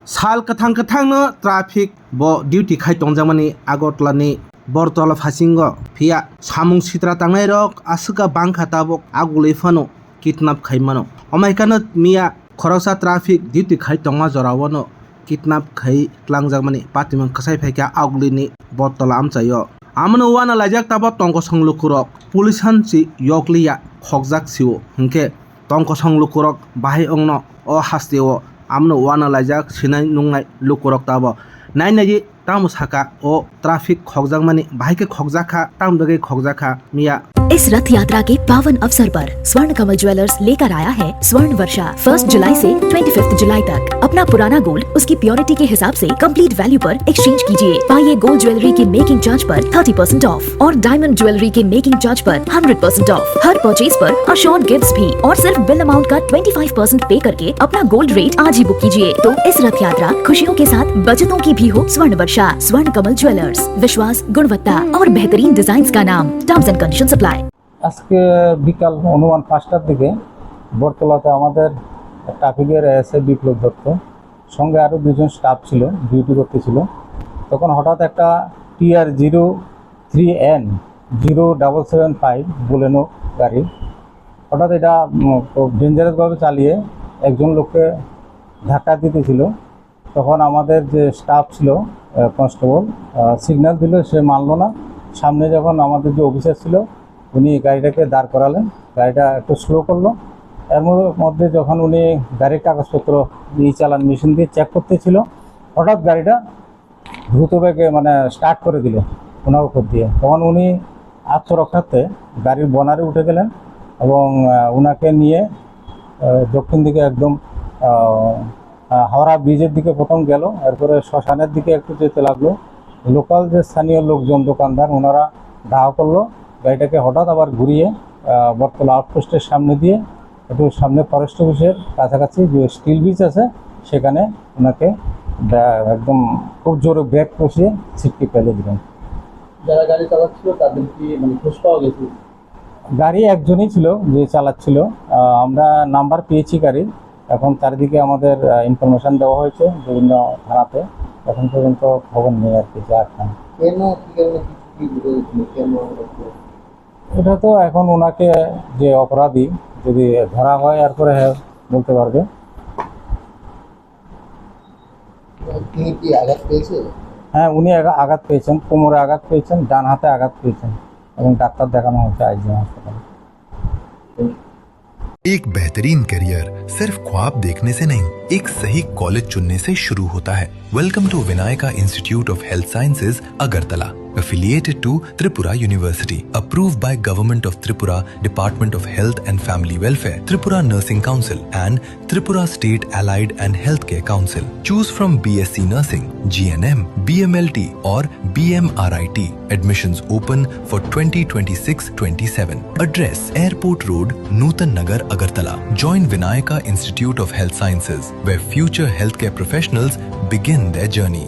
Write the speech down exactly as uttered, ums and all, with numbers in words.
Sal kwthang kwthangno traffic bo duty khai tongjakmani Agartala ni Bortola phasingo, phiya samung sitra tangnairok aswk bangkha tabuk agulwi phano kidnap khai mano. Omaikano miya khoroksa traffic duty khai tongma jorao no kidnap khai twlangjakmani patimung kwsai phaikha agulini Bortola amchaio. Amono uana laijak tabo tongkosong lukurok police hansi yokliya khokjak sio hinkhe tongkosong lukurok bahai ongno o hasteo amono uana laijak sinai nungnai lukurok tabo nai nai tamo saka o traffic khokjakmani bahai khe khokjakha tamo bagwi khokjakha miya. इस रथ यात्रा के पावन अवसर पर स्वर्ण कमल ज्वेलर्स लेकर आया है स्वर्ण वर्षा। फर्स्ट जुलाई से ट्वेंटी फिफ्थ जुलाई तक अपना पुराना गोल्ड उसकी प्योरिटी के हिसाब से कंप्लीट वैल्यू पर एक्सचेंज कीजिए। पाइए गोल्ड ज्वेलरी की मेकिंग चार्ज पर थर्टी परसेंट ऑफ और डायमंड ज्वेलरी के मेकिंग चार्ज पर हंड्रेड परसेंट ऑफ। हर परचेज पर अश्योर्ड गिफ्ट्स भी और सिर्फ बिल अमाउंट का ट्वेंटी फाइव परसेंट पे करके अपना गोल्ड रेट आज ही बुक कीजिए। तो इस रथ यात्रा खुशियों के साथ बचतों की भी हो। स्वर्ण वर्षा, स्वर्ण कमल ज्वेलर्स, विश्वास, गुणवत्ता और बेहतरीन डिजाइन का नाम। Terms and condition apply. আজকে বিকাল অনুমান পাঁচটার দিকে বটতলাতে আমাদের ট্রাফিকের এএসআই বিপ্লব দত্ত, সঙ্গে আরও দুজন স্টাফ ছিল, ডিউটি করতেছিল। তখন হঠাৎ একটা TR zero three N zero double seven five Baleno গাড়ি, হঠাৎ এটা উম, খুব ডেঞ্জারাসভাবে চালিয়ে একজন লোককে ধাক্কা দিতেছিল। তখন আমাদের যে স্টাফ ছিল, আহ, কনস্টেবল, আহ, সিগন্যাল দিল, সে মানলো না। সামনে যখন আমাদের যে অফিসার ছিল, উনি গাড়িটাকে দাঁড় করালেন, গাড়িটা একটু স্লো করলো। এর মধ্যে, মধ্যে যখন উনি গাড়ির কাগজপত্র ই চালান মেশিন দিয়ে চেক করতেছিল, হঠাৎ গাড়িটা দ্রুত বেগে মানে স্টার্ট করে দিল ওনার উপর দিয়ে। তখন উনি আত্মরক্ষার্থে গাড়ির বনারে উঠে গেলেন এবং, আহ, ওনাকে নিয়ে, আহ, দক্ষিণ দিকে একদম, আহ, আহ, হাওড়া ব্রিজের দিকে প্রথম গেল, এরপরে শ্মশানের দিকে একটু যেতে লাগলো। লোকাল যে স্থানীয় লোকজন, দোকানদার, ওনারা দাহ করলো গাড়িটাকে, হঠাৎ আবার ঘুরিয়ে, আহ, বটতলা আউটপোস্টের সামনে দিয়ে একটু সামনে ফরেস্ট অফিসের কাছাকাছি যে স্টিল ব্রিজ আছে, সেখানে ওনাকে ব্যা-, একদম খুব জোরে ব্রেক কষিয়ে ছিটকে ফেলে দিলেন। যারা গাড়ি চালাচ্ছিল তাদের কি মানে খোঁজ পাওয়া গেছে? গাড়ি একজনই ছিল যে চালাচ্ছিল। আহ, আমরা নাম্বার পেয়েছি গাড়ির। এখন চারিদিকে আমাদের, আহ, ইনফরমেশন দেওয়া হয়েছে বিভিন্ন থানাতে। এখন পর্যন্ত খবর নেই আর কি, যা এখন। কেন, কি কারণে, কি, কি ঘটেছিল? কেন এরকম? এটা তো এখন ওনাকে যে অপরাধী যদি ধরা হয়, এরপরে হ্যাঁ বলতে পারবে। তিনি কি আঘাত পেয়েছে? হ্যাঁ, উনি আগা-, আঘাত পেয়েছেন, কোমরে আঘাত পেয়েছেন, ডান হাতে আঘাত পেয়েছেন এবং ডাক্তার দেখানো হয়েছে আইজিএম হাসপাতালে। एक बेहतरीन करियर सिर्फ ख्वाब देखने से नहीं, एक सही कॉलेज चुनने से शुरू होता है। Welcome to Vinayaka Institute of Health Sciences, Agartala, affiliated to Tripura University, approved by Government of Tripura, Department of Health and Family Welfare, Tripura Nursing Council, and Tripura State Allied and Healthcare Council. Choose from B S C Nursing, G N M, B M L T, or B M R I T. Admissions open for twenty twenty-six twenty-seven. Address: Airport Road, Nutan Nagar, Agartala. Join Vinayaka Institute of Health Sciences, where future healthcare professionals begin their journey.